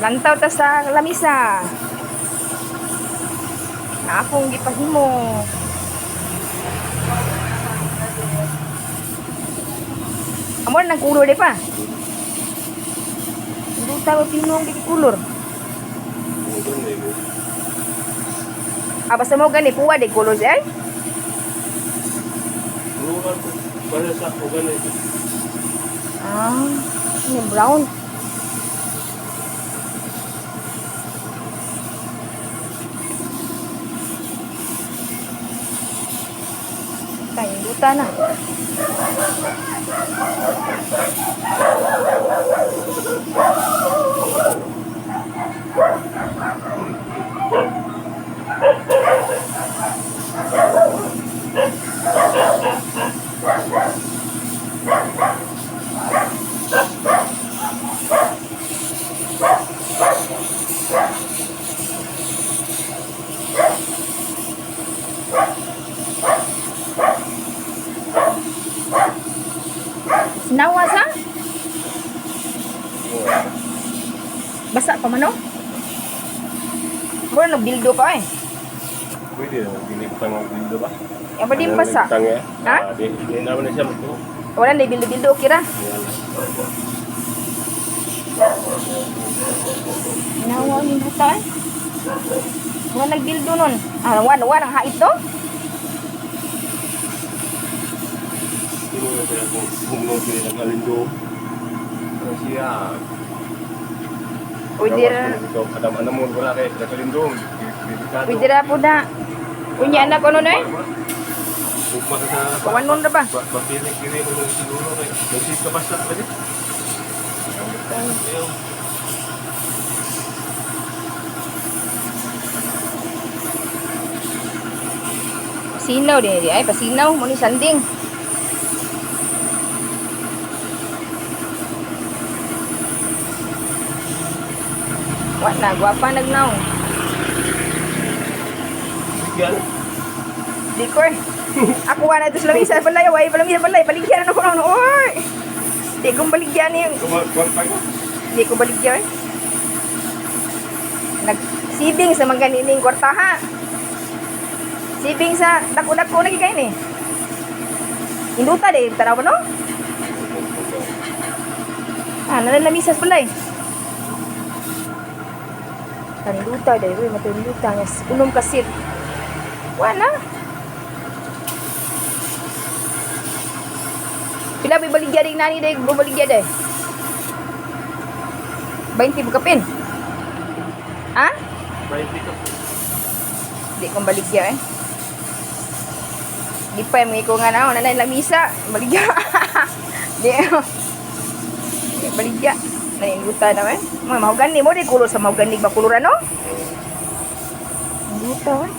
Lantaw ta sa lamisa. Na akong gipahimo. Amo nang kulor di pa. Duta ba pinong di kulor. Ah, basta mo gani puwa di kulor siya. Ay. Para sa ugan eh. Ah, ini brown. Tayo, duta na. Sinawa sa? Basa pa man, no? Mura nagbildo pa eh. Pwede na, ginibutang ang bildo ba? Yang pa din basa. Ano eh? Ha? Ah, di naman na siya magtuo. Wala na bildo-bildo okay ra. Sinawa ni buta eh. Wala nagbildo nun. Ah, wala, wala ang hait to. Sino na sila kung humnong sila ng alindo? Ano siya? Pwede ra. Adam ano mo wala kay nakalindo. Delikado. Pwede ra po na. Unya na ko nun eh. Ugma ka sa Kawanon ra ba? Bapilig diri mo ng siguro kay. Nagsit ka basta pa di. Ayaw. Sinaw din di ay pasinaw mo ni sanding. Wa na gwapa nagnaw. Bigyan. Di ko eh. Ako wa na ito sa lamisa balay, way lamisa balay, baligyan na ko noon. Oy. Di ko baligyan ni. Kumakuan pa ka. Di ko baligyan. Eh. Nagsibing sa mga ganining kwartaha. Sibing sa dako-dako na gikain eh. Induta di, tanaw ba no? Ah, nalalamisas pala eh. Kaninduta dahil, uy, matulinduta niya. Unom kasit. Wala. Pila may baligya din nani dahil, baligya dahil. 20 bukapin. Ha? 20 ka. Di kong baligya eh. Di pa yung mga nga na, nanay lamisa. Baligya. Di. Di baligya. Nainguta naman. Mga mahugani mo, di kulor sa mahugani ba kuluran no? Inguta eh.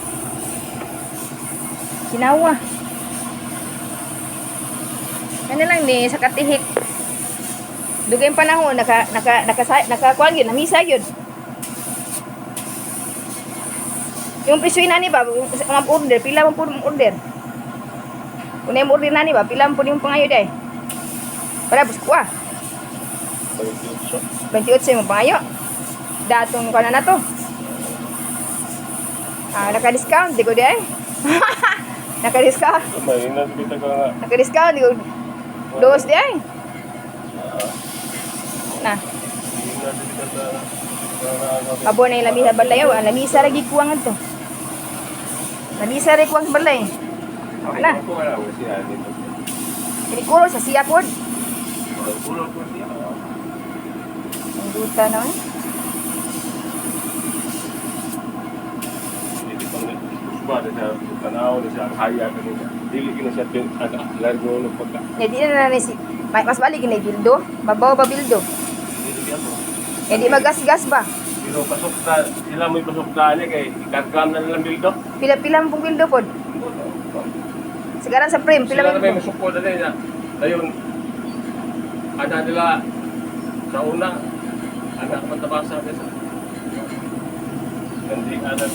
Kinawa. Ano lang ni sa katihik. Dugay yung panahon naka naka naka naka kuan yun, namisa yun. Yung presyo na ni ba, ang order, pila man po ang order. Kung yung order na ni ba, pila man po yung pangayo day. Para bus kuha. 28. 28 yung pangayo. Datong kana na to. Ah, naka-discount, di ko di ay. Naka-discount. May na kita ka nga. Naka-discount, di ko dos di ay. Na, Hindi na kita sa abo na yung lamisa balay. Oh, ang lamisa lagi kuwang to. Lamisa rin kuwang sa balay. Wala. Kinikuro sa siya pod. Ang duta naman. Ya, di na na si mas balik gini bildo. Mabaw ba bildo? Ya di magas-gas ba? Pero pasok na, sila mo'y pasok na niya kay ikargam na nilang bildo. Pila-pila mo pong bildo pod. Sigaran sa frame, pila Sila na may mo. masukod na nila. Ayun, ana nila sa una, anak matabasa sa. Hindi anak.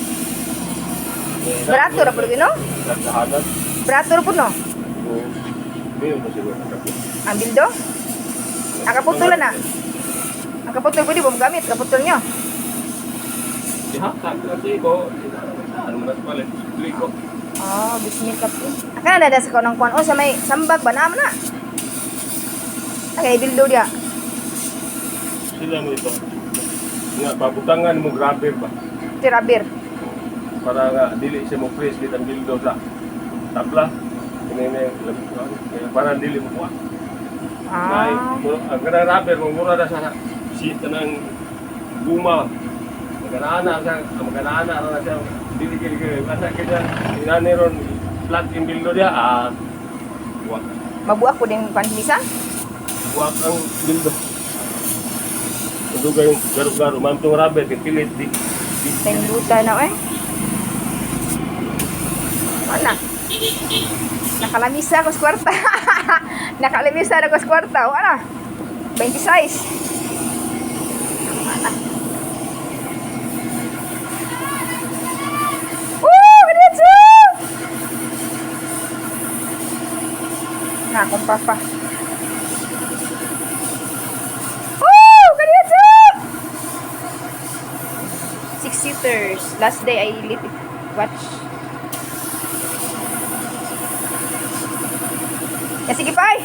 Barato ra pod no? Nagdahanan. Barato ra pod no. So, mayon na siguro nakapit. Ang bildo? Ang kaputol na. Ang kaputol pwede ba magamit? Kaputol nyo. Ihatag na sigo. Ano mo na sa palit? Ligo. Ah, bismil ka po. Aka na sa kanang kuan o sa may sambag ba na mo na. Okay, dildo dia. Sila mo ito. Nga, pabutangan mo grabe ba? Tirabir. Para nga, dili siya mo freeze dito ang dildo sa tabla. Ini ini, para dili mo kuha. Nay, ang kanang rubber, mura na sa si kanang guma. Maganaana siya, maganaana na siya. Dili kili kili. Asa kita inani ron flat yung dildo dia, ah. Buwak. Mabuak po din kuan misa. Buwak ang dildo. Dugay yung garo-garo, ma'am tong rubber, pipilit di. Di. Tayong na eh. Wala. Nakalamisa ako sa kwarta. Nakalamisa na ako sa kwarta. Wala. 26. Wala. Oh, diretso! Na, akong papa. Oh, diretso! Six seaters. Last day I lit it. Watch. Ya, sige pa ay.